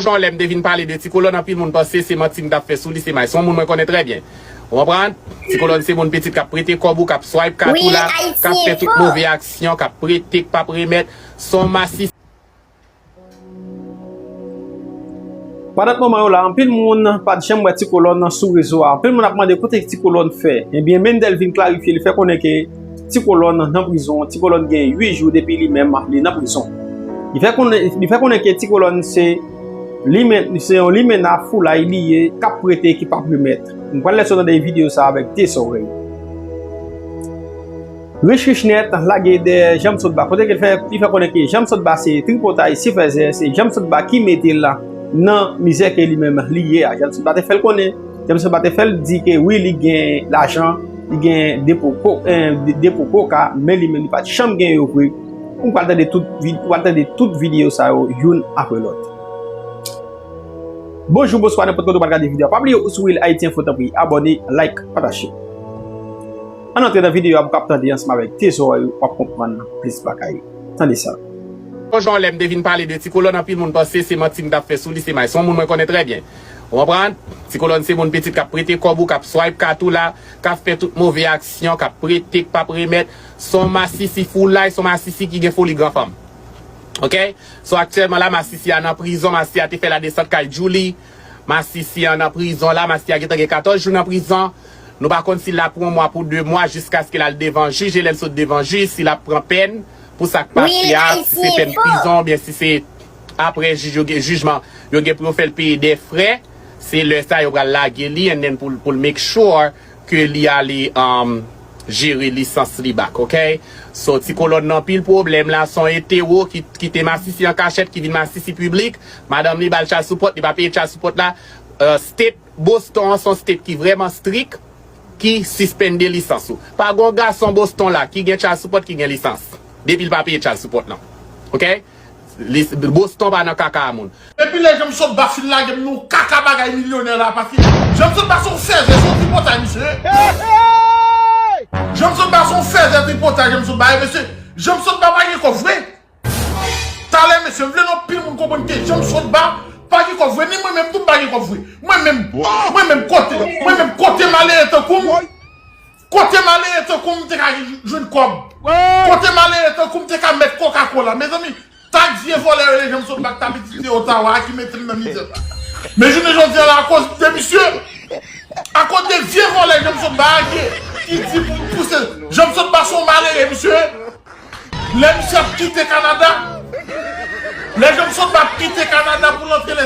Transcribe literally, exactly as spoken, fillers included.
Jan lè m te vin pale de Ti Kolòn, anpil moun panse se manti m t ap fè sou li, se may. Se yon moun mwen konnen trè byen. Ou konprann? Ti Kolòn se moun pitit k ap prete kòb ou, k ap swipe kat ou la, k ap fè tout move aksyon, k ap prete, k p ap remèt. Se yon masisi. Pandan moman yo la, anpil moun pa t janm wè Ti Kolòn sou rezo a. Anpil moun ap mande kote Ti Kolòn fè. Ebyen, Mendel vin klarifye, li fè konnen ke Ti Kolòn nan prizon, Ti Kolòn gen uit jou depi li menm li nan prizon. Li fè konnen, li fè konnen ke Ti Kolòn se limen, se yon limena foulay li ye, k ap prete, ki p ap remèt. M pral lèse w tande videyo sa avèk de zòrèy. Rich Rich Nèt lage dèyè Janm Sotba. Kote ke l fè, li fè konnen ke Janm Sotba se tripotay, se fèzè, se Janm Sotba ki mete l nan mizè ke li menm li ye a. Janm Sotba te fè l konnen, Janm Sotba te fè l di ke wi, li gen lajan, li gen depo ko-, eh, de-, depo koka, men li menm li pa t janm gen yo vre. Ou pral tande tout vi-, ou pral tande tout videyo sa yo youn apre lòt. Bonjou, bonswa, nenpòt kote w pral gade videyo a. Pa bliye ou sou Real Haiti Info, tanpri, abòne, like, pataje. Ann antre nan videyo a pou w kab tande ansanm avèk Tezò, w ap konprann plis bagay. Tande sa. Yon jan lè m te vin pale de Ti Kolòn, anpil moun panse se manti m t ap fè sou li, se may. Se yon moun mwen konnen trè byen. Ou konprann? Ti Kolòn se moun pitit k ap prete kòb ou, k ap swipe kat ou la, k ap fè tout move aksyon, k ap prete, k p ap remèt. Se yon masisi foulay, se yon masisi ki gen foli gran fanm. Oke? So aktyèlman la, masisi a nan prizon, masisi a te fè ladesant kay Djouly. Masisi an nan prizon la, masisi a gentan gen katòz jou nan prizon. Nou pa konn si l ap pran yon mwa pou de mwa jiskaske l al devan jij, e lè l sot devan jij, si l ap pran pèn pou sa k pase a, si se pèn prizon, oubyen si se apre jij yo gen jijman, yo gen pou yo fè l peye de frè, se lè sa yo pral lage li, and then pou, pou l make sure ke li ale, um, jere lisans li back, oke? So, Ti Kolòn nan anpil pwoblèm la, se yon etewo ki, ki te masisi an kachèt, ki vin masisi piblik. Madanm li ba l child support, li pa peye child support la. Uh, state Boston an se yon state ki vrèman strik, ki sispende lisans ou. Pa gon gason Boston la ki gen child support ki gen lisans. Depi l pa peye child support lan. Oke? Lis-, Boston pa nan kaka a moun. Epi lè Janm Sotba fin lage m nan yon kaka bagay milyonè la, paske Janm Sotba se yon fèzè, se yon tripotay, mesye. Janm Sotba se yon fèzè, tripotay, Janm Sotba, e mesye, Janm Sotba pa gen kòb vre. Talè, mesye, m vle nou anpil moun konprann ke Janm Sotba pa gen kòb vre, ni mwen menm tou m pa gen kòb vre. Mwen menm, mwen menm kote, mwen menm kote malere tankou m, kote malere tankou m te ka jwenn kòb. Kote malere tankou m te ka mèt Coca-Cola. Mezanmi, tag vye vòlè rele Janm Sotba k t ap itilize Ottawa a ki mete m nan mizè sa. Men jounen jodi a la, akoz de misye, akoz de vye vòlè Janm Sotba a ki, ki di pou pouse. Janm Sotba se yon malere, misye. Lè misye ap kite Kanada, lè Janm Sotba ap kite Kanada pou l antre